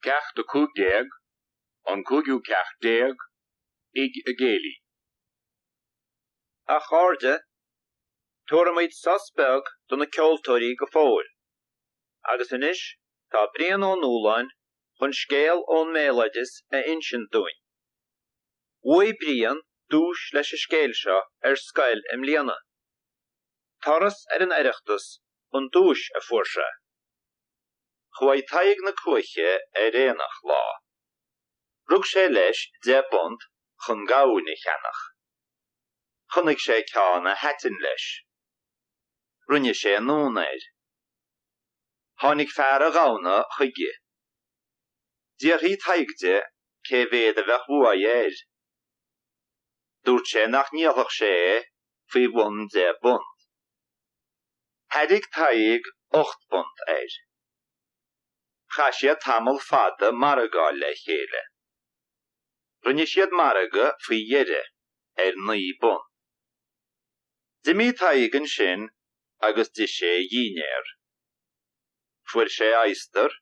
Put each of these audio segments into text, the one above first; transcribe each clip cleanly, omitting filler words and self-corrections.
Ceacht 15, An Cúigiú Ceacht Déag, Tigh an Chéilí. A chairde, tabharfaimid sos beag do na ceoltóirí go fóill, agus anois tá Brian Ó Nualláin chun scéal ón mbéaloideas a insint dúinn. Bhuaigh Brian duais leis an scéal seo ar scoil i mbliana. Turas ar an Oireachtas an duais a fuair sé. Chuaigh Tadhg na Cuaiche ar aonach lá. Rug sé leis 10 bpunt chun gamhain a cheannach. Chonaic sé ceann a thaitin leis. Rinne sé anonn air. Tháinig fear a ghamhna chuige. D'fhiafraigh Tadhg de cé mhéad a bheadh uaidh air. Dúirt sé nach ndíolfadh sé é faoi bhun 10 bpunt. Thairg Tadhg 8 bpunt air. Chaith siad tamall fada margáil le chéile. Rinne siad margadh faoi dheireadh ar 9 bpunt. D'imigh Tadhg ansin agus d'ith sé a dhinnéar. Fuair sé adhastar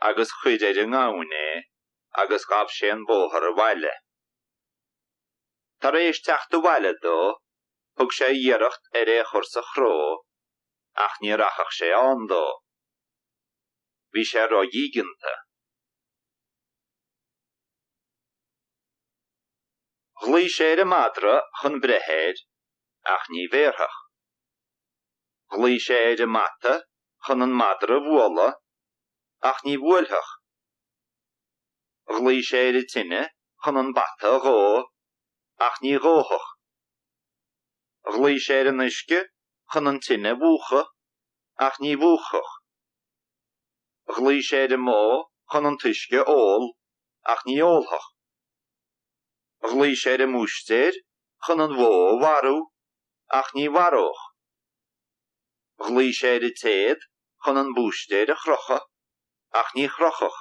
agus chuir ar an ngamhain é agus ghabh sé an bóthar abhaile. Tar éis teacht abhaile dó Thug sé iarracht ar é a chur sa chró ach ní rachadh sé ann dó. Bhí sé ró-dhígeanta. Ghlaoigh sé ar an madra chun breith air ach ní bhéarfadh. Ghlaoigh sé ar an mbata chun an madra a bhualadh ach ní bhuailfeadh. Ghlaoigh sé ar an tine chun an bata a dhó ach ní dhófadh. Ghlaoigh sé ar an uisce chun an tine a mhúchadh ach ní mhúchfadh. Ghlaoigh sé ar an mbó chun an t-uisce a ól ach ní ólfadh. Ghlaoigh sé ar an mbúistéir chun an bhó a mharú ach ní mharódh. Ghlaoigh sé ar an téad chun an búistéir a chrochadh ach ní chrochfadh.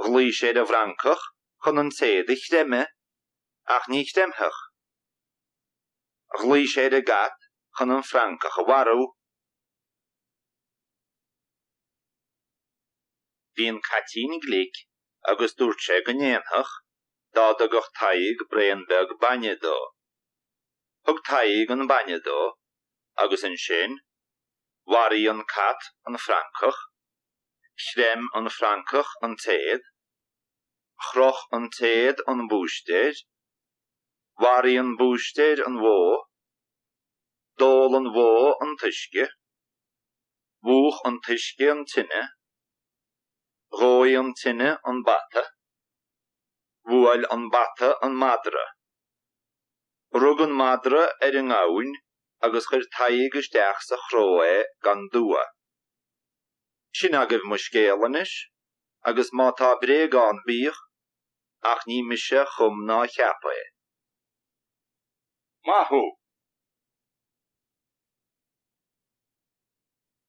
Ghlaoigh sé ar an bhfrancach chun an téad a chreimeadh ach ní chreimfeadh. Ghlaoigh sé ar an gcat chun an francach a mharú. Bhí an caitín glic agus dúirt sé go ndéanfadh dá dtugadh Tadhg braon beag bainne dó. Thug Tadhg an bainne dó agus ansin mharaigh an cat an francach, chreim an francach an téad, Chroch an téad an búistéir, mharaigh an búistéir an bhó, d'ól an bhó an t-uisce, mhúch an t-uisce an tine, dhóigh an tine an bata, bhuail an bata an madra. Rug an madra ar an ngamhain agus chuir Tadhg isteach sa chró é gan dua. Sin agaibh mo scéal anois. agus má tá bréag ann bíodh, ach ní mise a chum ná a cheap é. Maith thú!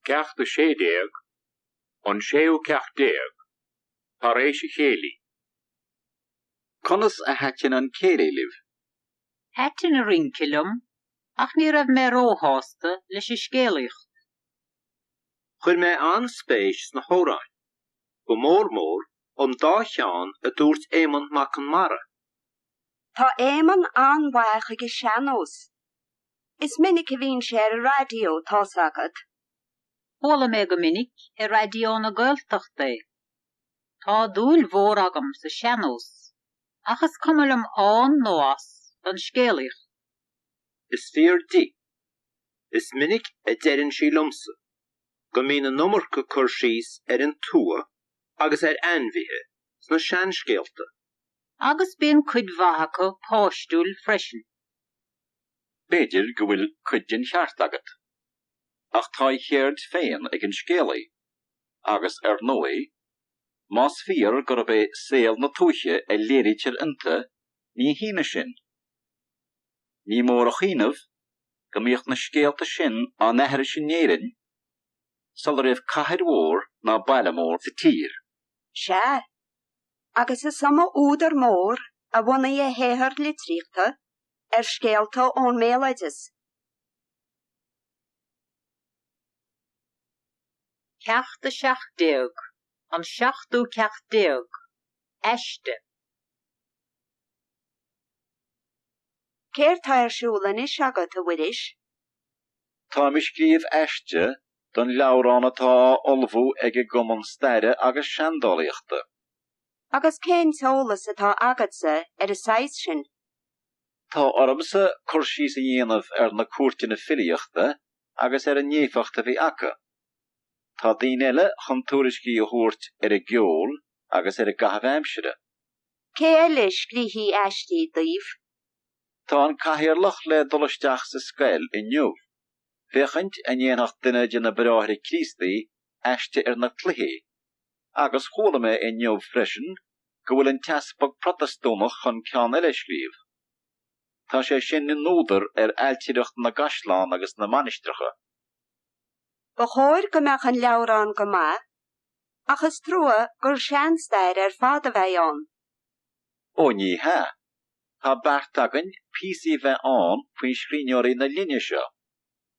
Ceacht 16, An Séú Ceacht Déag, Tar éis an Chéilí. Conas a thaitin an céilí libh? Thaitin an rince liom ach ní raibh mé róshásta leis an scéalaíocht. Chuir mé an-spéis sna hamhráin, go mór mór an dá cheann a dúirt Éamonn Mac Conmara. Tá Éamonn an-mhaith ag an sean-nós. Is minic a bhíonn sé ar an raidió, tá's agat. Chuala mé go minic ar Raidió na Gaeltachta é. Tá dúil mhór agam sa sean-nós, ach is cuma liom ann nó as don scéalaíocht. Is fíor di. Is minic a deireann sí liomsa go mbíonn an iomarca cur síos ar an tuath agus ar ainmhithe sna seanscéalta. Agus bíonn cuid mhaith acu páistiúil freisin. B'fhéidir go bhfuil cuid den cheart agat, ach tá a cheird féin ag an scéalaí, agus ar ndóigh, más fíor gurb é saol na tuaithe a léirítear iontu, ní hionadh sin. Ní mór a chuimhneamh go mbíodh na scéalta sin á n-aithris in Éirinn sula raibh cathair mhór ná baile mór sa tír. Sea, agus is iomaí údar mór a bhunaigh a shaothar litríochta ar scéalta ón mbéaloideas. Ceacht 17. An seachtú ceacht déag, Aiste. Céard tá ar siúl anois agat, a Mhuiris? Táim ag scríobh aiste don leabhrán atá á ullmhú ag an gCumann Staire agus Seandálaíochta. Agus cén t-eolas atá agatsa ar an saghas sin? Tá ormsa cur síos a dhéanamh ar na cúirteanna filíochta agus ar an éifeacht a bhí acu. Tá daoine eile chun tuairiscí a thabhairt ar an gceol agus ar an gcaitheamh aimsire. Cé eile a scríobfaidh aistí daoibh? Tá an cathaoirleach le dul isteach sa scoil inniu, féachaint an ndéanfadh duine de na Bráithre Críostaí aiste ar na cluichí, agus chuala mé inniu freisin go bhfuil an t-easpag Protastúnach chun ceann eile a scríobh. Tá sé sin ina údar ar ailtireacht na gcaisleán agus na mainistreacha. Ba chóir go mbeadh an leabhrán go maith, ach is trua gur seanstair ar fad a bheidh ann. Ó ní hea. Tá beart againn píosaí a bheith ann faoi scríbhneoirí na linne seo,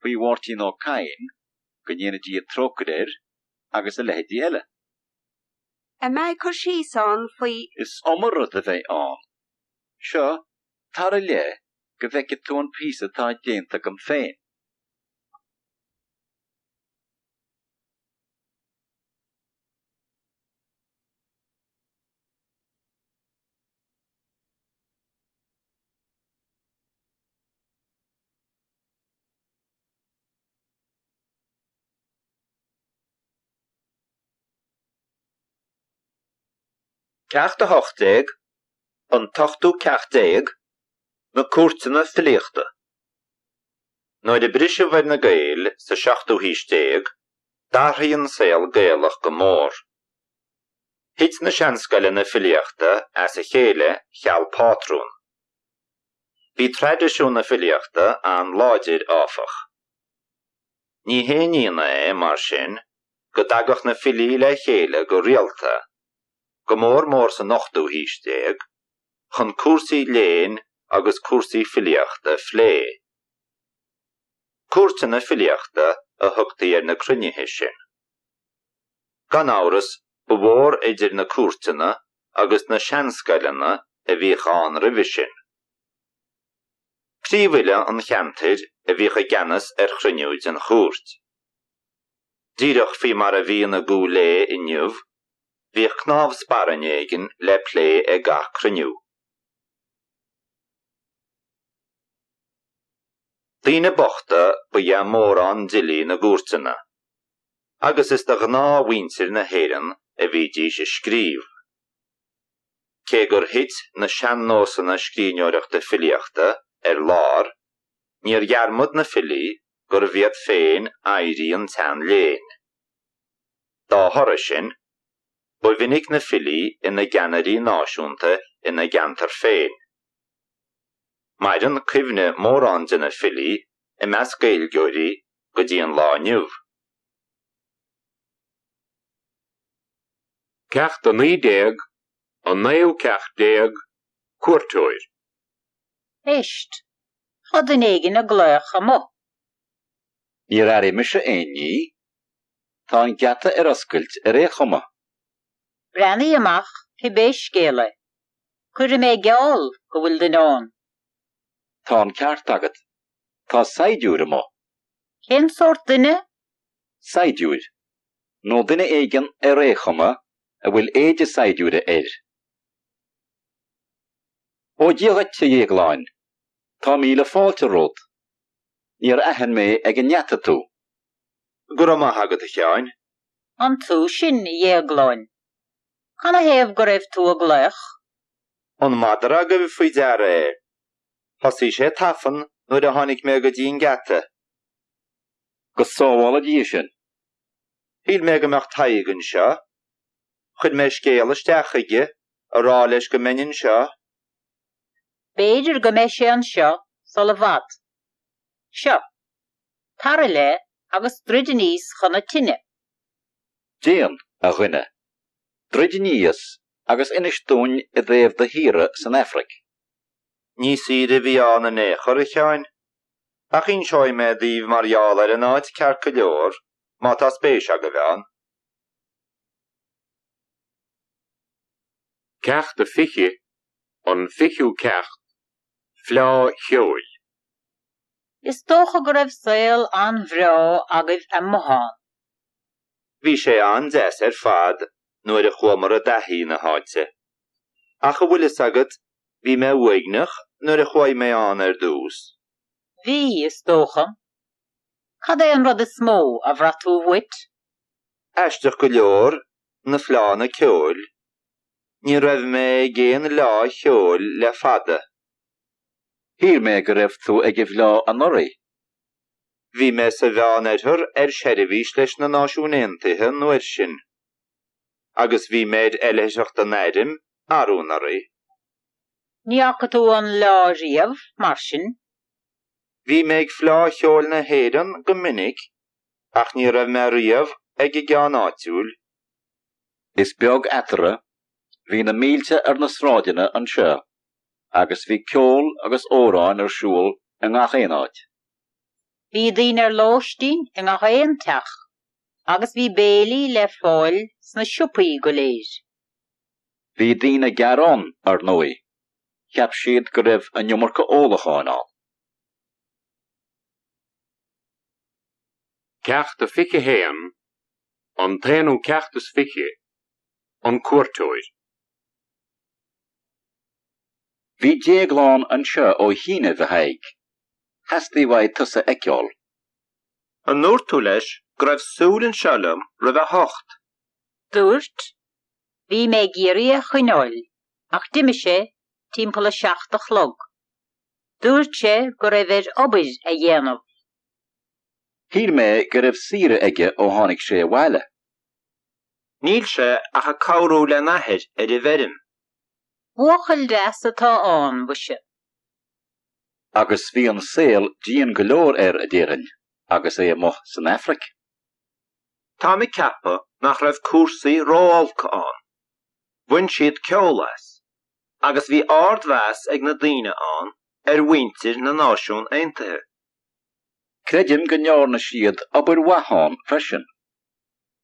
faoi Mháirtín Ó Cadhain, go ndéana Dia trócaire air, agus a leithéidí eile. An mbeidh cur síos ann faoi. Is iomaí rud a bheidh ann. Seo, tar i leith go bhfeicfidh tú an píosa atá déanta agam féin. Ceacht 18, An tOchtú Ceacht Déag, Na Cúirteanna Filíochta Nuair a briseadh ar na Gaeil sa seachtú haois déag, d'athraigh an saol Gaelach go mór. Thit na seanscoileanna filíochta as a chéile cheal pátrún. Bhí traidisiún na filíochta an-láidir, áfach. Ní haon ionadh é, mar sin, go dtagadh na filí le chéile go rialta, go mór mór san ochtú haois déag, chun cúrsaí léinn agus cúrsaí filíochta a phlé. Cúirteanna filíochta a thugtaí ar na cruinnithe sin. Gan amhras, ba mhór idir na cúirteanna agus na seanscoileanna a bhíodh ann roimhe sin. Príomhfhile an cheantair a bhíodh i gceannas ar chruinniú den chúirt. Díreach faoi mar a bhíonn i gCúil Aodha inniu, bhíodh cnámh sparainne éigin le plé ag gach cruinniú. Daoine bochta ba ea mórán d'fhilí na gcúirteanna. agus is do ghnáthmhuintir na hÉireann a bhídís ag scríobh. Cé gur thit na sean-nósanna scríbhneoireachta filíochta ar lár, níor dhearmad na filí gurbh iad féin oidhrí an tsean-léinn. Dá thoradh sin, ba mhinic na filí ina gceannairí náisiúnta ina gceantar féin. Maireann cuimhne mórán de na filí i measc Gaeilgeoirí go dtí an lá inniu. Ceacht 19, An Naoú Ceacht Déag, Cuairteoir. Éist! Tá duine éigin ag glaoch amuigh. Níor airigh mise aon ní. Tá an geata ar oscailt ar aon chuma. Breathnaigh amach cibé scéal é. Cuirfidh mé geall go bhfuil duine ann. Tá an ceart agat. Tá saighdiúir amuigh. Cén sórt duine? Saighdiúir. Nó duine éigin ar aon chuma a bhfuil éide saighdiúra air. Ó Dia dhuit, a Dhéagláin. Tá míle fáilte romhat. Níor aithin mé ag an ngeata tú. Go raibh maith agat, a Sheáin. An tú sin, a Dhéagláin? Canathaobh go raibh tú ag glaoch? An madra agaibh faoi deara é? Thosaigh sé ag tafann nuair a tháinig mé go dtí an geata. Go sábhála Dia sinn. Shíl mé go mbeadh Tadhg anseo. Chuir mé scéal isteach chuige a rá leis go mbeinn anseo. B'fhéidir go mbeidh sé anseo sul i bhfad. Seo. Tar i leith agus druid aníos chun na tine. Déan, a dhuine. Druid aníos agus inis dúinn i dtaobh do shaoire san Afraic. Ní saoire a bhí ann in aon chor, a Sheáin. Ach inseoidh mé daoibh mar gheall ar an áit ceart go leor, má tá spéis agaibh ann. Ceacht a 20, An fichiú ceacht, Fleá Cheoil. Is dócha go raibh saol an-bhreá agaibh amuigh ann. Bhí sé an-deas ar fad nuair a chuamar i dtaithí na háite. Ach an bhfuil fhios agat, bhí mé uaigneach nuair a chuaigh mé ann ar dtús. Bhí, is dócha. Cad é an rud is mó a bhraith tú uait? Aisteach go leor, na fleánna ceoil. Ní raibh mé ag aon fhleá cheoil le fada. Shíl mé go raibh tú ag an bhfleá anuraidh. Bhí mé sa Mheánoirthear ar seirbhís leis na Náisiúin Aontaithe an uair sin. Agus bhí mé ar oilithreacht an airm arú anuraidh. Ní fhaca tú an fhleá riamh, mar sin? Bhí mé ag Fleá Cheoil na hÉireann go minic ach ní raibh mé riamh ag an gceann áitiúil. Is beag eatarthu, bhí na mílte ar na sráideanna anseo agus bhí ceol agus amhráin ar siúl i ngach aon áit. Bhí daoine ar lóistín i ngach aon teach agus bhí béilí le fáil sna siopaí go léir. Bhí daoine ag gearán, ar ndóigh, cheap siad go raibh an iomarca ólacháin ann. Ceacht a 21, An t-aonú ceacht is fiche, An Cuairteoir. Bhí Déaglán anseo ó chianaibh, a Thaidhg. Theastaigh uaidh tusa a fheiceáil. An ndúirt tú leis go raibh súil anseo liom roimh a hocht? Dúirt. Bhí mé ag iarraidh é a choinneáil, ach d'imigh sé timpeall a seacht a chlog. Dúirt sé go raibh air obair a dhéanamh. Shíl mé go raibh saoire aige ó tháinig sé abhaile. Níl sé ach ag cabhrú lena athair ar an bhfeirm. Buachaill deas atá ann, mhuise. Agus bhí an saol dian go leor air, a déarfainn, agus é amuigh san Afraic. Táim ag ceapadh nach raibh cúrsaí ró-olc ann. Bhain siad ceol as. Agus bhí ardmheas ag na daoine ann ar mhuintir na Náisiún Aontaithe. Creidim go ndearna siad obair mhaith ann freisin.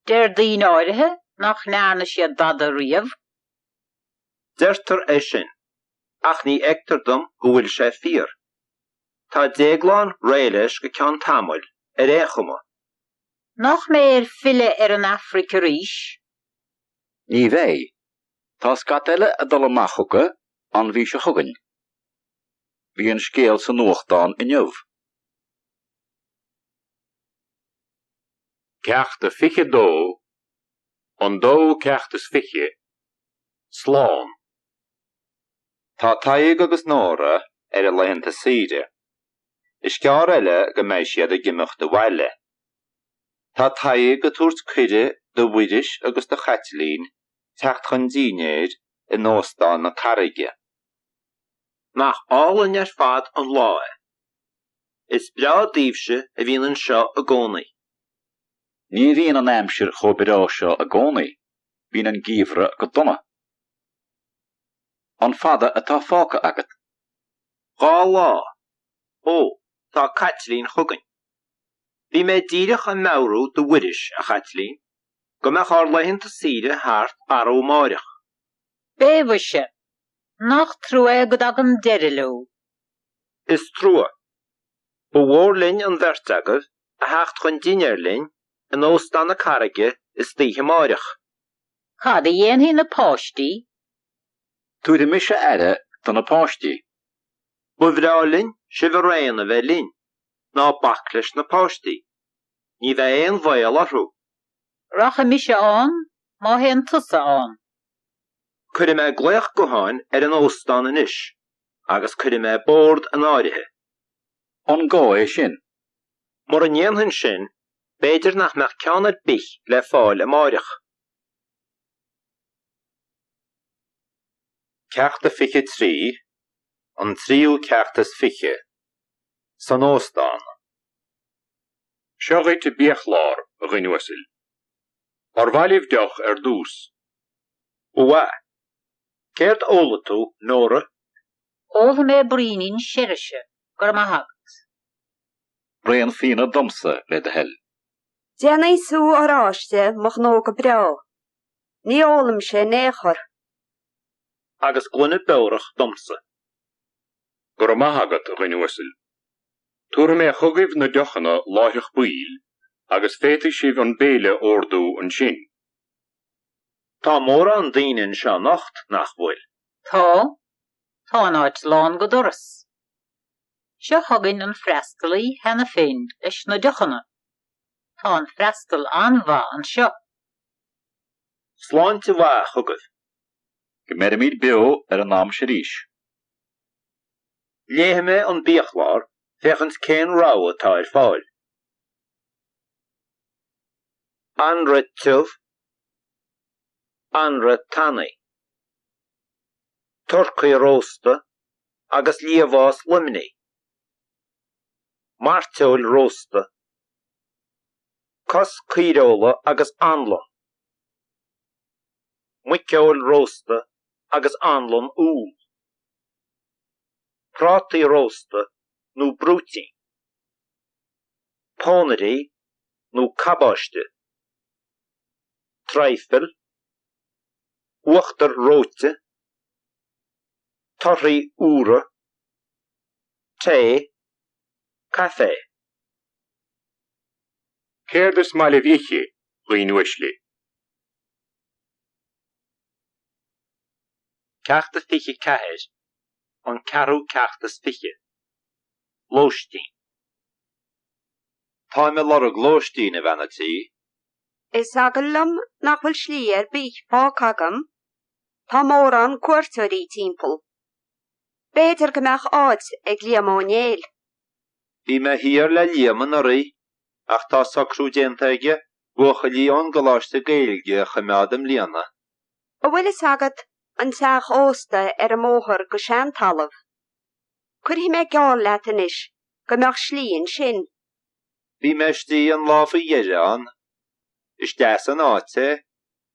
Deir daoine áirithe nach ndearna siad dada riamh. Deirtear é sin, ach ní fheictear dom go bhfuil sé fíor. Tá Déaglán réidh leis go ceann tamaill, ar aon chuma. Nach mbeidh air filleadh ar an Afraic arís? Ní bheidh. Tá scata eile ag dul amach chucu an mhí seo chugainn. Bhí an scéal sa nuachtán inniu. Ceacht a 22, An dóú ceacht is fiche, Slán. Tá Tadhg agus Nóra ar a laethanta saoire. Is gearr eile go mbeidh siad ag imeacht abhaile. Tá Tadhg ag tabhairt cuireadh do Mhuiris agus do Chaitlín teacht chun dinnéir in Óstán na Carraige. Nach álainn ar fad an lá é. Is breá daoibhse a bhíonn anseo i gcónaí. Ní bhíonn an aimsir chomh breá seo i gcónaí, bíonn an geimhreadh go dona. An fada atá fágtha agat? Dhá lá. Ó, tá Caitlín chugainn. Bhí mé díreach ag meabhrú do Mhuiris, a Chaitlín, go mbeadh ár laethanta saoire thart arú amáireach. Beidh, mhuise. Nach trua é go dtagann deireadh leo. Is trua. Ba mhór linn an bheirt agaibh a theacht chun dinnéir linn in Óstán na Carraige istoíche amáireach. Cad a dhéanfaidh na páistí? Tabharfaidh mise aire do na páistí. Ba bhreá linn sibh araon a bheith linn, ná bac leis na páistí. Ní bheidh aon bhaol orthu. Rachaidh mise ann má théann tusa ann. Cuirfidh mé glaoch gutháin ar an óstán anois agus cuirfidh mé bord in áirithe. An gá é sin? Mura ndéanfainn sin, b'fhéidir nach mbeadh ceann ar bith le fáil amáireach. Ceacht a 23, An tríú ceacht is fiche, San óstán. Seo dhuit an biachlár, a dhuine uasail. Ar mhaith libh deoch ar dtús? Ba mhaith. Céard a ólfaidh tú, Nóra? Ólfaidh mé braoinín seirise, go raibh maith agat. Braon fíona domsa, le do thoil. Déanfaidh sú oráiste mo ghnó go breá. Ní ólaimse in aon chor. Agus gloine beorach domsa. Go raibh maith agat, a dhuine uasail. Tabharfaidh mé chugaibh na deochanna láithreach baill agus féadfaidh sibh an béile a ordú ansin. Tá mórán daoine anseo anocht, nach bhfuil? Tá. Tá an áit lán go doras. Seo chugainn an freastalaí cheana féin leis na deochanna. Tá an freastal an-mhaith anseo. Sláinte mhaith chugaibh. Go mbeirimid beo ar an am seo arís. Léifidh mé an biachlár féachaint cén rogha atá ar fáil. Anraith tiubh, anraith tanaí, turcaí rósta agus liamhás Luimnigh, mairteoil rósta, cos caoireola agus anlann, muiceoil rósta agus anlann úll. prátaí rósta nó brúitín, pónairí nó cabáiste, traidhfil, uachtar reoite, torthaí úra, tae, caife. Céard is maith libh ithe, dhaoine uaisle? Ceacht a 24, An ceathrú ceacht is fiche. Lóistín. Táim ag lorg lóistín, a bhean a' tí. Is eagal liom nach bhfuil slí ar bith fágtha agam, tá mórán cuairteoirí timpeall. B'fhéidir go mbeadh áit ag Liam Ó Néill. Bhí mé thiar le Liam anuraidh ach tá socrú déanta aige buachaillí ón gColáiste Gaeilge a choimeád i mbliana. An bhfuil fhios agat an teach ósta ar an mbóthar go Seantalamh? Cuirfidh mé geall leat anois go mbeadh slí ansin. Bhí mé istigh an lá faoi dheireadh ann. Is deas an áit é,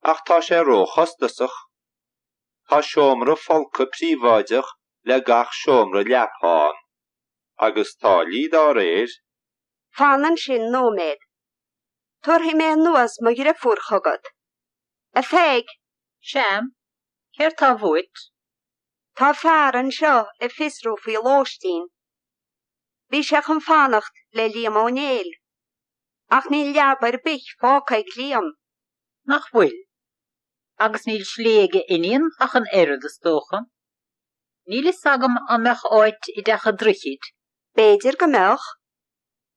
ach tá sé róchostasach. Tá seomra folctha príobháideach le gach seomra leaptha ann, agus táillí dá réir. Fan ansin nóiméad. Tabharfaidh mé anuas mo dhriofúr chugat. A Pheig! Sea, céard tá uait? Tá fear anseo ag fiosrú faoi lóistín. Bhí sé chun fanacht le Liam Ó Néill. Ach níl leaba ar bith fágtha ag Liam. Nach bhfuil? Agus níl slí ag a iníon ach an oiread, is dócha. Níl fhios agam an mbeadh áit i dTeach an Droichid. B'fhéidir go mbeadh.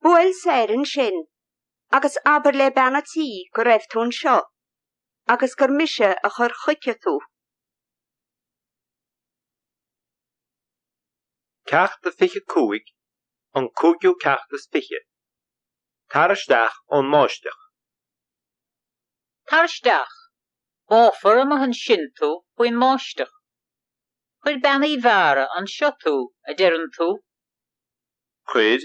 Buail soir ansin agus abair le bean a' tí go raibh tú anseo. agus gur mise a chuir chuici tú. Ceacht a 25, An cúigiú ceacht is fiche. Tar isteach ón mbáisteach. Tar isteach. Báfar amuigh ansin tú faoin mbáisteach. Chuir Bean Uí Mheára anseo tú, a deireann tú? Chuir.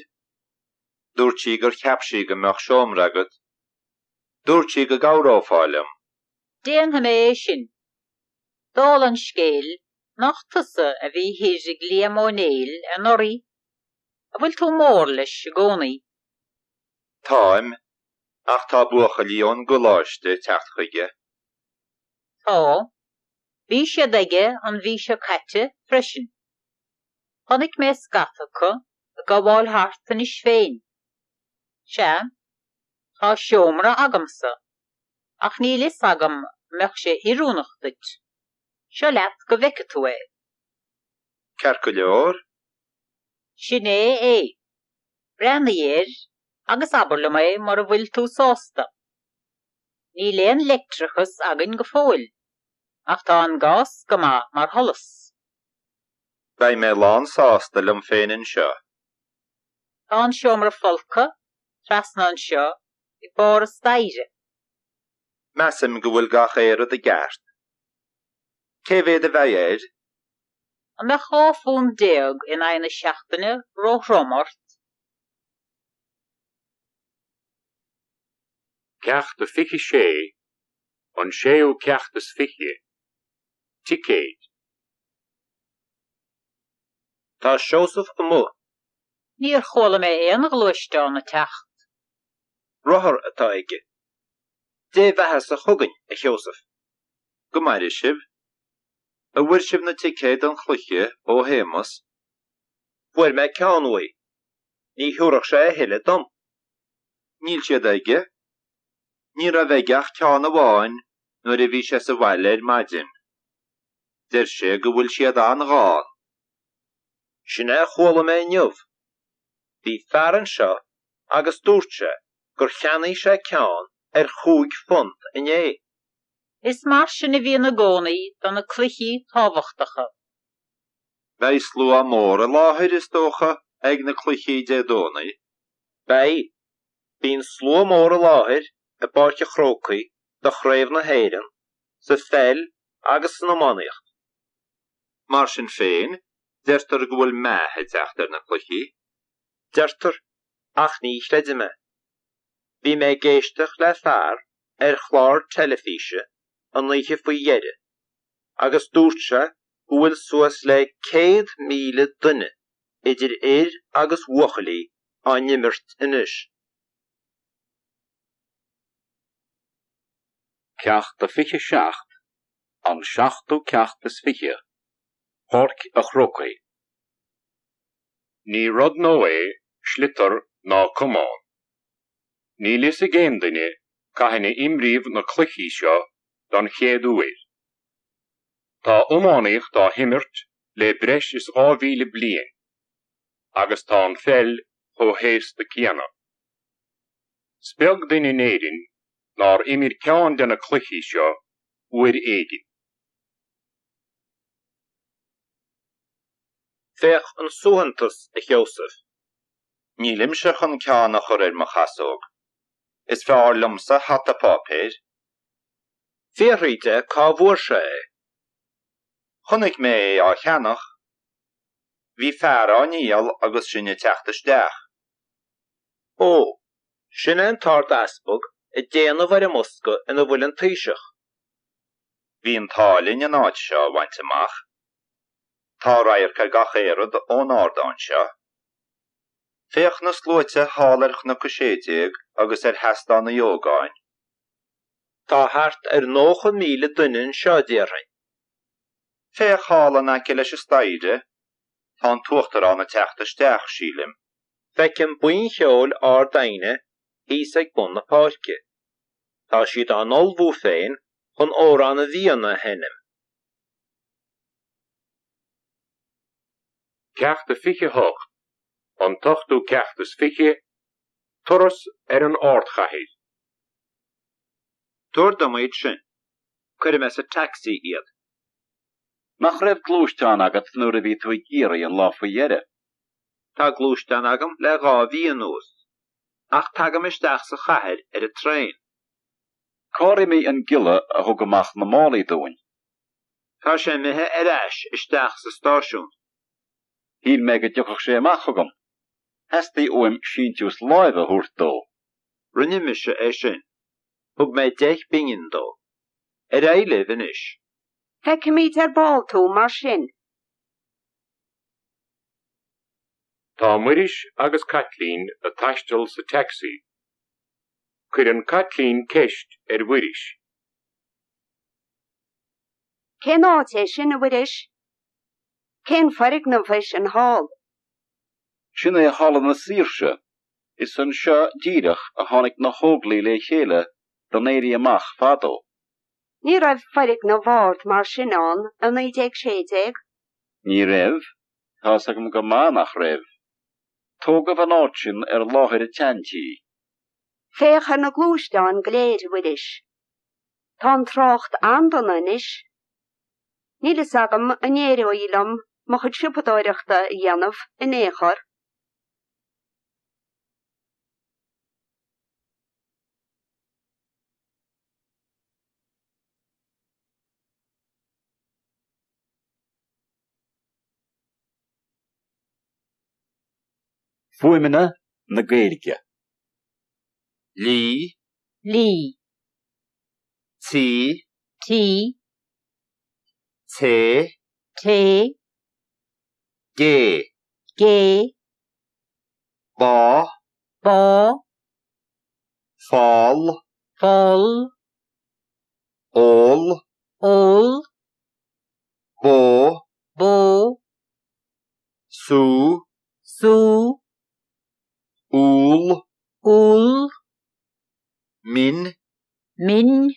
Dúirt sí gur cheap sí go mbeadh seomra agat. Dúirt sí go gcabhrófá liom. Déanfaidh mé é sin. Dála an scéil, nach tusa a bhí thoir ag Liam Ó Néill anuraidh? An bhfuil tú mór leis i gcónaí? Táim, ach tá buachaillí ón gcoláiste ag teacht chuige. Tá. Bhí siad aige an mhí seo caite freisin. Chonaic mé scata acu ag gabháil thart anois féin. Sea, Tá seomra agamsa, ach níl fhios agam an mbeadh sé oiriúnach duit. Seo leat go bhfeice tú é. Ceart go leor. Sin é é. Breathnaigh air agus abair liom é mura bhfuil tú sásta. Níl aon leictreachas againn go fóill, ach tá an gás go maith mar sholas. Beidh mé lán sásta liom féin anseo. Tá an seomra folctha trasna anseo ag barr an staighre. Measaim go bhfuil gach aon rud i gceart. Cé mhéad a bheidh air? An mbeadh 12 phunt in aghaidh na seachtaine róthrom ort? Ceacht a 26, An séú ceacht is fiche, Ticéid. Tá Seosamh amuigh. Níor chuala mé aon ghluaisteán ag teacht. Rothar atá aige. Dé bheathasa chugainn, a Sheosaimh. Go maire sibh. An bhfuair sibh na ticéid don chluiche ó Shéamus? Fuair mé ceann uaidh. Ní thiúrfadh sé a thuilleadh dom. Níl siad aige. Ní raibh aige ach ceann amháin nuair a bhí sé sa bhaile ar maidin. Deir sé go bhfuil siad an-ghann. Sin é a chuala mé inniu. Bhí fear anseo agus dúirt sé gur cheannaigh sé ceann ar chúig phunt inné. Is mar sin a bhíonn i gcónaí do na cluichí tábhachtacha. Beidh slua mór i láthair, is dócha, ag na cluichí Dé Domhnaigh. Beidh. Bíonn slua mór i láthair i bPáirc an Chrócaigh do Chraobh na hÉireann sa pheil agus san iománaíocht. Mar sin féin, deirtear go bhfuil meath ag teacht ar na cluichí. Deirtear, ach ní chreidim é. Bhí mé ag éisteacht le fear ar chlár teilifíse an oíche faoi dheireadh agus dúirt sé go bhfuil suas le 100,000 duine, idir fhir agus bhuachaillí, á n-imirt anois. Ceacht a 27, An Seachtú Ceacht is Fiche, Páirc a' Chrócaigh. Ní rud nua é sliotar ná camán. Níl fhios ag aon duine cathain a imríodh na cluichí seo don chéad uair. Tá iománaíocht á himirt le breis is 2,000 bliain agus tá an pheil chomh haosta céanna. Is beag duine in Éirinn nár imir ceann de na cluichí seo uair éigin. Féach an suaitheantas, a Sheosaimh. Nílimse chun ceann a chur ar mo chasóg. Is fearr liomsa hata páipéir. Fiafraigh de cá bhfuair sé é. Chonaic mé é á cheannach. Bhí fear á ndíol agus sinn ag teacht isteach. Ó, sin é an tArd-Easpag ag déanamh ar an mbosca ina bhfuil an Taoiseach. Bhí an t-ádh linn an áit seo a bhaint amach. Tá radharc ar gach aon rud ón ardán seo. Féach na sluaite thall ar Chnoc a Sé Déag agus ar Sheastán Uí Ógáin. Tá thart ar 90,000 duine anseo, déarfainn. Féach thall in aice leis an staighre, tá an tUachtarán ag teacht isteach, sílim. Feicim Buíon Cheoil Ard Aighne thíos ag bun na páirce. Tá siad á n-ullmhú féin chun Amhrán na bhFiann a sheinm. Ceacht a 28, An tOchtú Ceacht is Fiche, Turas ar an Ardchathair. Tabhair dom iad sin. Cuirfidh mé sa taxi iad. Nach raibh gluaisteán agat nuair a bhí tú i gCiarraí an lá faoi dheireadh? Tá gluaisteán agam le dhá mhí anuas, ach tagaim isteach sa chathair ar an traein. Cár imigh an giolla a thug amach na málaí dúinn? Tá sé imithe ar ais isteach sa stáisiún. Shíl mé go dtiocfadh sé amach chugam. Theastaigh uaim síntiús láimhe a thabhairt dó. Rinne mise é sin. Thug mé deich bpingin dó. Ar aghaidh libh anois. Feicfimid ar ball tú mar sin. Tá Muiris agus Caitlín ag taisteal sa taxi. Cuireann Caitlín ceist ar Mhuiris. Cén áit é sin, a Mhuiris? Cén foirgneamh é sin thall? Sin é Halla na Saoirse. Is anseo díreach a tháinig na hÓglaigh le chéile don Éirí Amach fadó. Ní raibh foirgneamh ard mar sin ann i 1916. Ní raibh, tá's agam go maith nach raibh. Tógadh an áit sin ar láthair an tseantí. Féach ar na gluaisteáin go léir, a Mhuiris. Tá an trácht an-dona anois. Níl fhios agam an éireoidh liom mo chuid siopadóireachta a dhéanamh in aon chor. Fuaimeanna na Gaeilge. Lí. Lí. Tí. Tí. Té. Té. Gé. Gé. Bá. Bá. Fál. Fál. Ól. Ól. Bó. Bó. Sú. Sú. Úll. Úll. Min. Min.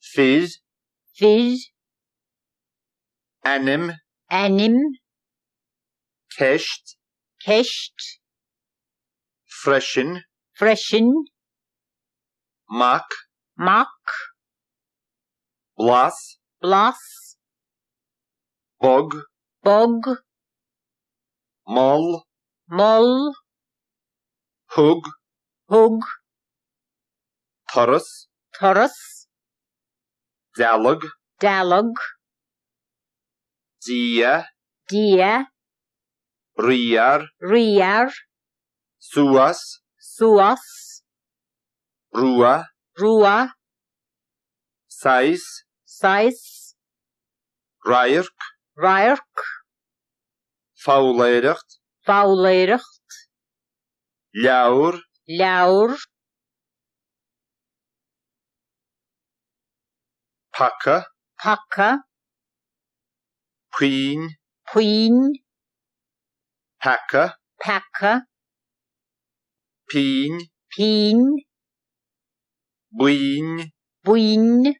Fir. Fir. Ainm. Ainm. Ceist. Ceist. Freisin. Freisin. Mac. Mac. Blas. Blas. Bog. Bog. Mol. Mol. Thug. Thug. Turas. Turas. Dealg. Dealg. Dia. Dia. Riar. Riar. Suas. Suas. Rua. Rua. Saghas. Saghas. Radharc. Radharc. Foghlaeireacht. Foghlaeireacht. Leabhar. Leabhar. Paca. Paca. Puinn. Puinn. Peaca. Peaca. Pínn. Pínn. Buinn. Buinn.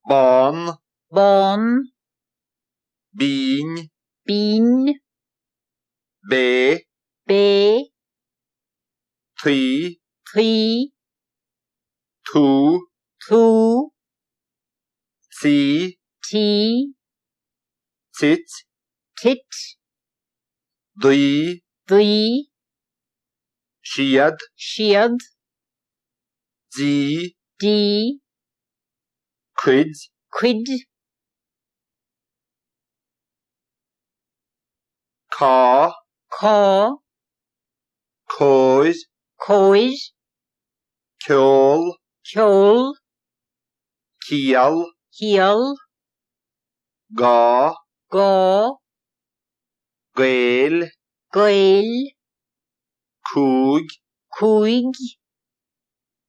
Bán. Bán. Binn. Binn. Bé. Bé. Tuí. Tuí. Tú. Tú. Tí. Tí. Tit. Tit. Daoi. Daoi. Siad. Siad. Dí. Dí. Cuid. Cuid. Cá. Cá. Cóir. Cóir. Ceol. Ceol. Ciall. Ciall. Gá. Gá. Gael. Gael. Cúig. Cúig.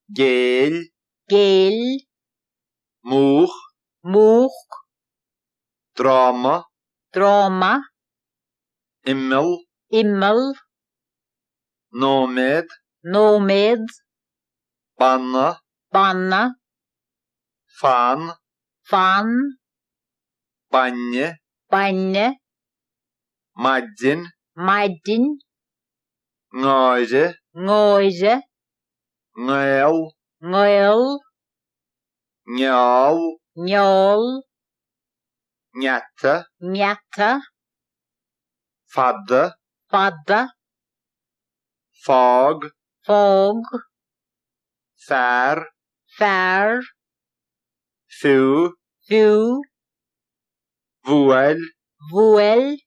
Géill. Géill. Múch. Múch. Dráma. Dráma. Imeall. Imeall. Nóiméad. Nóiméad. Banna. Banna. Fan. Fan. Bainne. Bainne. Maidin. Maidin. Náire. Náire. Ngaol. Ngaol. Ngeall. Ngeall. Ngeata. Ngeata. Fada. Fada. Fág. Fág. Fear. Fear. Fiú. Fiú. Bhuail. Bhuail.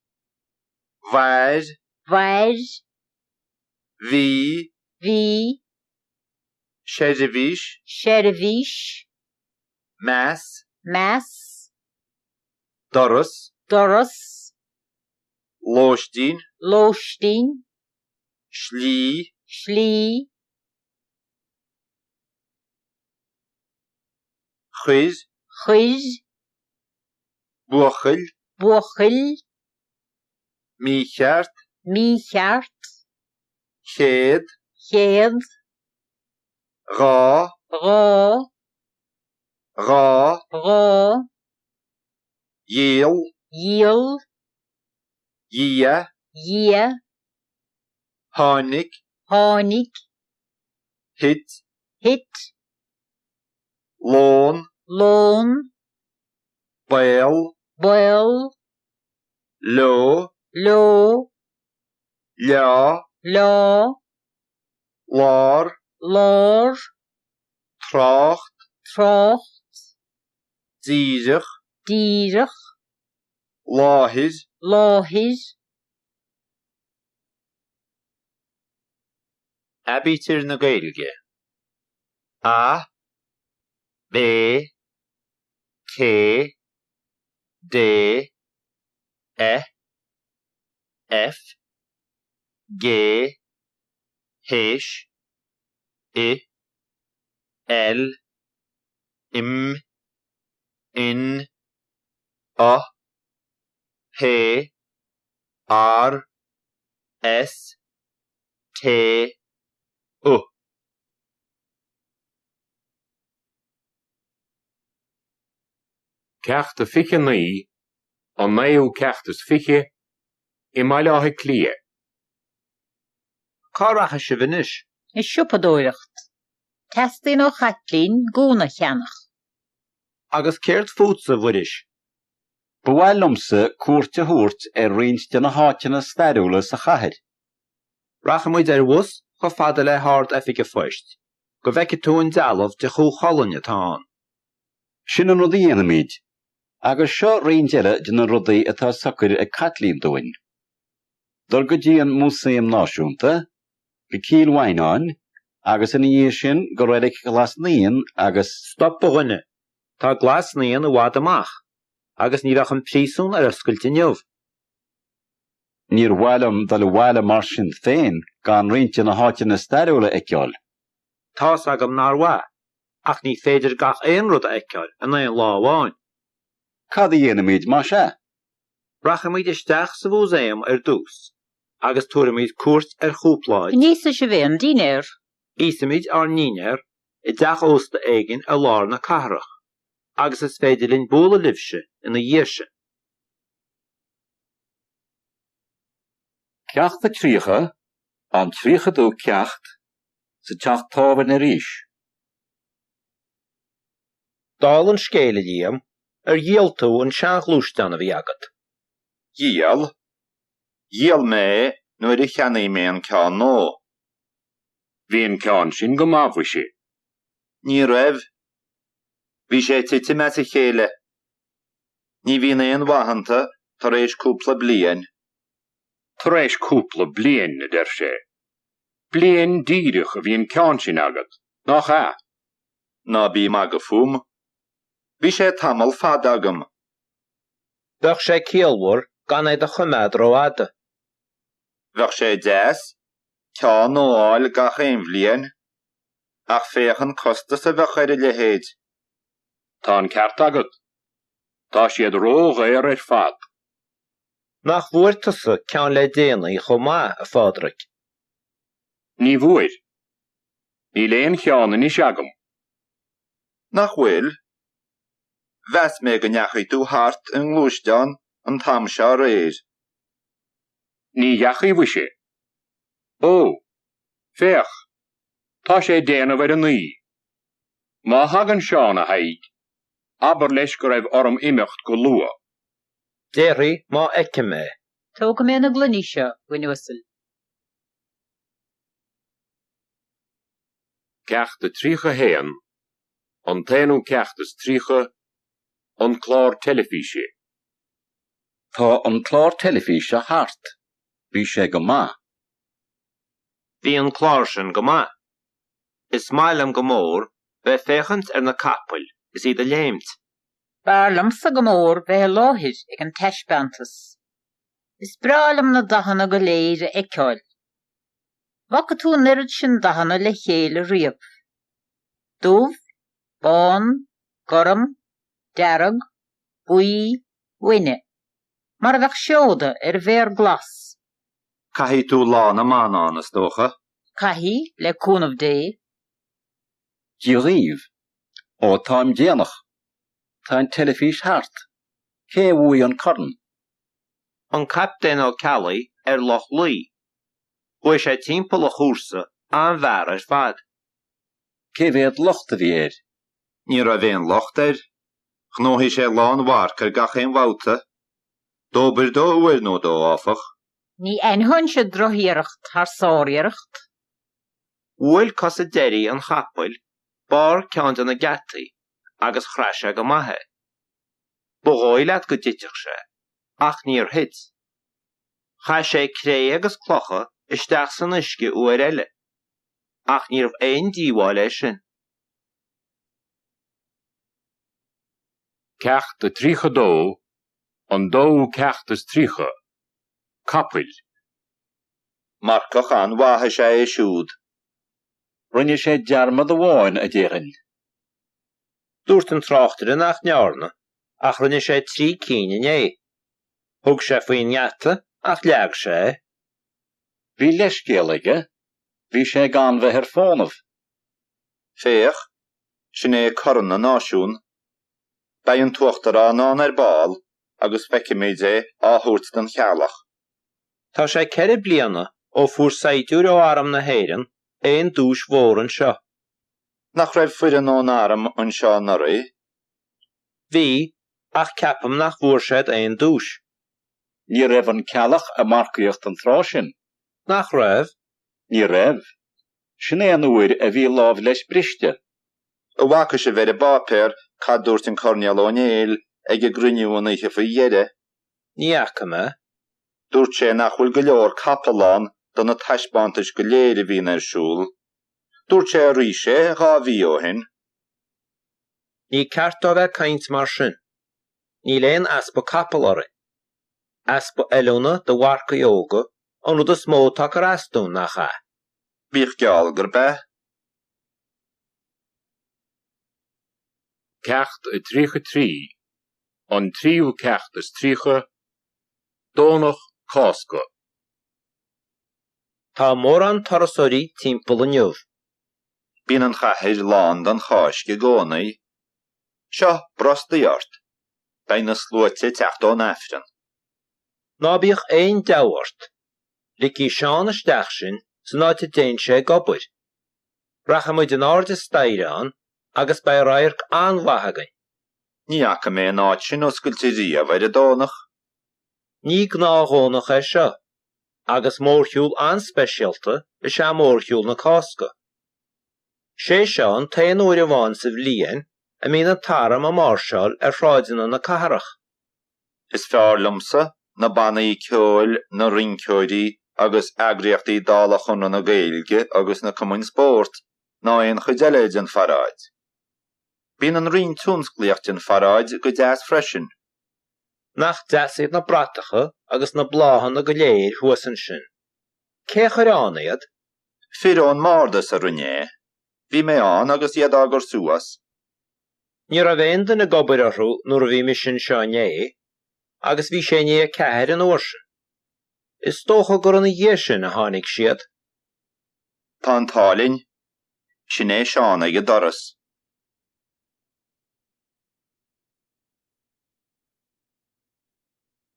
Mhair. Mhair. Bhí. Bhí. Seirbhís. Seirbhís. Meas. Meas. Doras. Doras. Lóistín. Lóistín. Slí. Slí. Chuir. Chuir. Buachaill. Buachaill. Mícheart. Mícheart. Chéad. Chéad. Dhá. Dhá. Dhá. Dhá. Dhíol. Dhíol. Dhia. Dhia. Tháinig. Tháinig. Thit. Thit. Lón. Lón. Baol. Baol. Leo. Leo. Leá. Leá. Lár. Lár. Trácht. Trácht. Díreach. Díreach. Láthair. Láthair. Aibítir na Gaeilge, A, B, C, D, E, F, G, H, I, L, M, N, A P R S T U. Ceacht a 29, an naoú ceacht is 20, i mBaile Átha Cliath. Cá rachaidh sibh anois? Ag siopadóireacht. Teastaíonn ó Chaitlín gúna a cheannach. Agus céard fútsa, a Mhuiris? Ba mhaith liomsa cuairt a thabhairt ar roinnt de na háiteanna stairiúla sa chathair. Rachaidh muid ar bhus chomh fada le hArd-Oifig an Phoist, go bhfeicfidh tú an dealbh de Chú Chulainn atá ann. Sin an rud a dhéanfaimid. Agus seo roinnt eile de na rudaí atá socair ag Caitlín dúinn. Dul go dtí an Músaem Náisiúnta, go Cill Mhaighneáin, agus ina dhiaidh sin go Reilig Ghlas Naíon agus. Stop, a dhuine! Tá Glas Naíon i bhfad amach, agus ní bheadh an príosún ar oscailt inniu. Níor mhaith liom dul abhaile mar sin féin gan roinnt de na háiteanna stairiúla a fheiceáil. Tá's agam nár mhaith, ach ní féidir gach aon rud a fheiceáil in aon lá amháin. Cad a dhéanfaimid más ea? Rachaimid isteach sa mhúsaem ar dtús agus tabharfaimid cuairt ar chúpla áit. An íosfaidh sibh aon dinnéar? Íosfaimid ár ndinnéar i dteach ósta éigin i lár na cathrach agus is féidir linn bualadh libhse ina dhiaidh sin. Ceacht a 30, an tríochadú ceacht, sa teach tábhairne arís. Dála an scéil, a Liam, ar dhíol tú an seanghluaisteán a bhí agat? Dhíol? Dhíol mé é nuair a cheannaigh mé an ceann nua. Bhí an ceann sin go maith, mhuise. Ní raibh. Bhí sé ag titim as a chéile. Ní bhíonn aon mhaith iontu tar éis cúpla bliain. Tar éis cúpla bliain, a deir sé. Bliain díreach a bhí an ceann sin agat, nach ea? Ná bí ag magadh fúm. Bhí sé tamall fada agam. Bheadh sé ciallmhar gan é do choimeád rófhada. Bheadh sé deas ceann nua a fháil gach aon bhliain, ach féach an costas a bheadh ar a leithéid. Tá an ceart agat. Tá siad ródhaor ar fad. Nach bhfuair tusa ceann le déanaí chomh maith, a Phádraig? Ní bhfuair. Níl aon cheann anois agam. Nach bhfuil? Mheas mé go ndeachaigh tú thart i ngluaisteán an t-am seo aréir. Ní dheachaigh mhuise. Ó! Féach! Tá sé ag déanamh ar a naoi. Má thagann Seán, a Thaidhg, abair leis go raibh orm imeacht go luath. Déarfaidh má fheicim é. Tógfaidh mé na gloiní seo, a dhuine uasail. Ceacht a 31, an t-aonú ceacht is 30, an clár teilifíse. Tá an clár teilifíse thart. Bhí sé go maith. Bhí an clár sin go maith. Is maith liom go mór bheith ag féachaint ar na capaill is iad ag léimt. B'fhearr liomsa go mór bheith i láthair ag an taispeántas. Is breá liom na dathanna go léir a fheiceáil. Bhfaca tú an oiread sin dathanna le chéile riamh? Dubh, bán, gorm, dearg, buí, uaine. Mar a bheadh seoda ar mhéar glas. Caithfidh tú Lá na mBan ann, is dócha? Caithfidh, le cúnamh Dé. Dia dhaoibh. Ó, táim déanach. Tá an teilifís thart. Cé a bhuaigh an corn? An Captaen Ó Ceallaigh ar Loch Lao. Chuaigh sé timpeall an chúrsa, an-fhear ar fad. Cé mhéad locht a bhí air? Ní raibh aon locht air. Ghnóthaigh sé lánmharc ar gach aon bhabhta. Dóbair dó uair nó dó, áfach. Ní aithneoinnse drochiarracht thar sáriarracht. Bhuail cosa deiridh an chapaill barr ceann de na geataí agus chraith sé go maith é. Ba dhóigh leat go dtitfeadh sé, ach níor thit. Chaith sé cré agus clocha isteach san uisce uair eile, ach níorbh aon díobháil é sin. Ceacht a 32, an dóú ceacht is 30, Capaill. Marcach an-mhaith is ea é siúd. Rinne sé dearmad amháin, a déarfainn. Dúirt an tráchtaire nach ndearna. Ach rinne sé 3 cinn inné. Thug sé faoin ngeata ach leag sé é. Bhí leithscéal aige, bhí sé gan bheith ar fónamh. Féach, sin é Corn na Náisiún. Beidh an tUachtarán ann ar ball agus feicfimid é á thabhairt don Chearlach. Tá sé 4 bliana ó fuair saighdiúir ó Arm na hÉireann aon duais mhór anseo. Nach raibh foireann ón arm anseo anuraidh? Bhí, ach ceapaim nach bhfuair siad aon duais. Ní raibh an Ceallach ag marcaíocht an tráth sin. Nach raibh? Ní raibh. Sin é an uair a bhí lámh leis briste. An bhfaca sibh ar an bpáipéar cad dúirt an Coirnéal Ó Néill ag an gcruinniú an oíche faoi dheireadh? Ní fhaca mé. Dúirt sé nach bhfuil go leor capall ann do na taispeántais go léir a bhíonn ar siúl. Dúirt sé arís é 2 mhí ó shin. Ní ceart dó bheith ag caint mar sin. Níl aon easpa capall orainn. Easpa oiliúna do mharcaigh óga an rud is mó atá ag cur as dúinn, nach ea? Bíodh geall gurb ea. Ceacht 33 An tríú ceacht is 30, Domhnach Cásca. Tá mórán turasóirí timpeall inniu. Bíonn an chathair lán don Cháisc i gcónaí. Seo, brostaigh ort. Beidh na sluaite ag teacht ón Aifreann. Ná bíodh aon deabhadh ort. Ligfidh Seán isteach sinn san áit a dtéann sé ag obair. Rachaidh muid in airde staighre ann agus beidh radharc an-mhaith againn. Ní fhaca mé an áit sin oscailte riamh ar an Domhnach. Ní gnáth-Dhomhnach é seo, agus mórshiúl an-speisialta is ea mórshiúl na Cásca. Sé seo an t-aon uair amháin sa bhliain a mbíonn an t-arm ag máirseáil ar shráideanna na cathrach. Is fearr liomsa na bannaí ceoil, na rinceoirí agus eagraíochtaí dála Chonradh na Gaeilge agus na cumainn spóirt ná aon chuid eile den pharáid. Bíonn an roinn tionsclaíoch den pharáid go deas freisin. Nach deas iad na bratacha agus na bláthanna go léir thuas ansin. Cé a chuir ann iad? Fir ón mbardas a rinne é. Bhí mé ann agus iad á gcur suas. Ní raibh aon duine ag obair orthu nuair a bhí mise anseo inné, agus bhí sé i ndiaidh a ceathair an uair sin. Is dócha gur ina dhiaidh sin a tháinig siad. Tá an t-ádh linn. Sin é Seán ag an doras.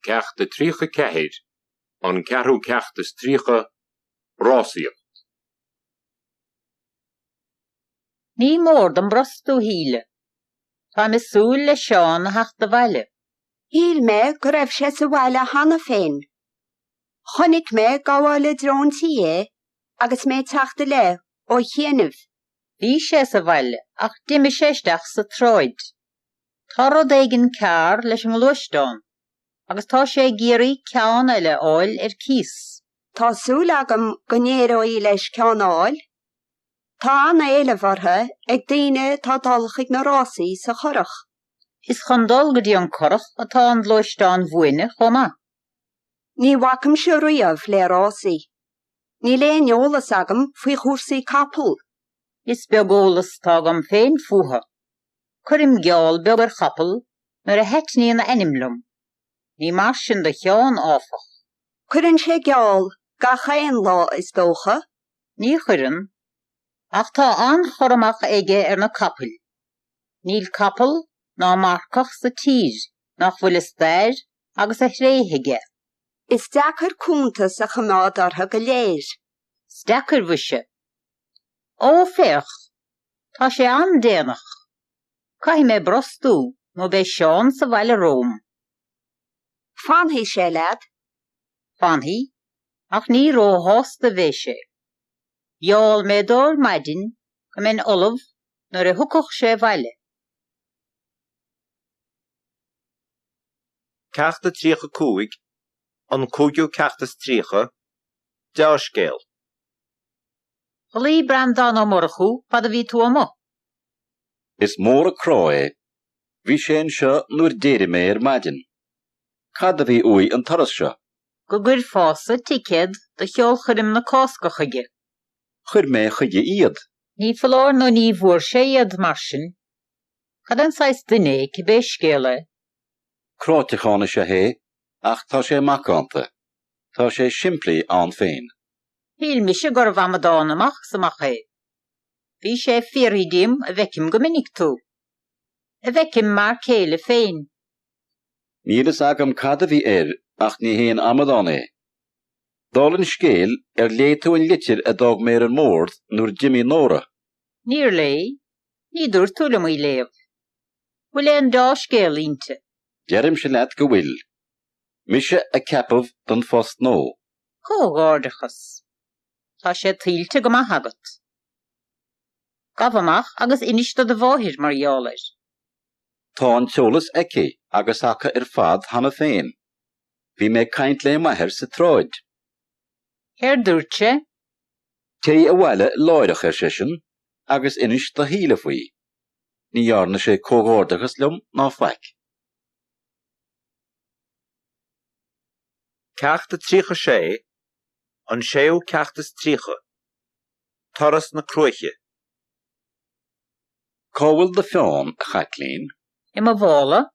Ceacht 34, An Ceathrú Ceacht is 30, Rásaíocht. Ní mór dom brostú, a Shíle. Táim ag súil le Seán a theacht abhaile. Shíl mé go raibh sé sa bhaile cheana féin. Chonaic mé ag gabháil i dtreo an tí é agus mé ag teacht i leith ó chianaibh. Bhí sé sa bhaile ach d'imigh sé isteach sa tsráid. Tá rud éigin cearr leis an ngluaisteán agus tá sé ag iarraidh ceann eile a fháil ar cíos. Tá súil agam go n-éireoidh leis ceann a fháil. Tá an-éileamh orthu ag daoine atá ag dul chuig na rásaí sa Churrach. Is chun dul go dtí an Currach atá an gluaisteán bhuaine chomh maith. Ní bhacaimse riamh le rásaí. Níl aon eolas agam faoi chúrsaí capall. Is beag eolas atá agam féin fúthu. Cuirim geall beag ar chapall nuair a thaitníonn a ainm liom. Ní mar sin do Sheán, áfach. Cuireann sé geall gach aon lá is dócha. Ní chuireann. Ach tá an-chur amach aige ar na capaill. Níl capall ná marcach sa tír nach bhfuil a stair agus a thréithe aige. Is deacair cuntas a choimeád orthu go léir. Is deacair, mhuise. Ó, féach, tá sé an-déanach. Caithfidh mé brostú nó beidh Seán sa bhaile romham. Fanfaidh sé leat. Fanfaidh, ach ní róshásta a bheidh sé. Gheall mé dó ar maidin go mbeinn ullamh nuair a thiocfadh sé abhaile. Ceacht 35, An Cúigiú Ceacht is 30, Deá-scéal. Ghlaoigh Breandán Ó Murchú fad a bhí tú amuigh. Is mór an crá é. Bhí sé anseo nuair d'éirigh mé ar maidin. Cad a bhí uaidh an turas seo? Go gcuirfeása ticéad do cheolchoirm na Cásca chuige. Chuir mé chuige iad. Ní foláir nó ní bhfuair sé iad, mar sin. Cad é an saghas duine é cibé scéal é? Cráiteachán is ea é ach tá sé macánta. Tá sé simplí ann féin. Shíl mise gurbh amadán amach is amach é. Bhí sé ag fiafraí díom an bhfeicim go minic tú. An bhfeicim m'fhear céile féin. Níl fhios agam cad a bhí air ach ní haon amadán é. Dála an scéil, ar léigh tú an litir a d'fhág mé ar an mbord nuair d'imigh Nóra? Níor léigh. Ní dúirt tú liom í léamh. Bhfuil aon deá-scéal inti? Deirimse leat go bhfuil. Mise a ceapadh don phost nua. Comhghairdeachas. Tá sé tuillte go maith agat. Gabh amach agus inis do do mháthair mar gheall air. Tá an t-eolas aici agus acu ar fad cheana féin. Bhí mé ag caint le m'athair sa tsráid. Céard dúirt sé? Téigh abhaile láithreach, ar seisean, agus inis do Shíle faoi. Ní dhearna sé comhghairdeachas liom ná faic. Ceacht a 36, An séú ceacht is 30, Turas na Cruaiche. Cá bhfuil do pheann, a Chaitlín? I mo mhála.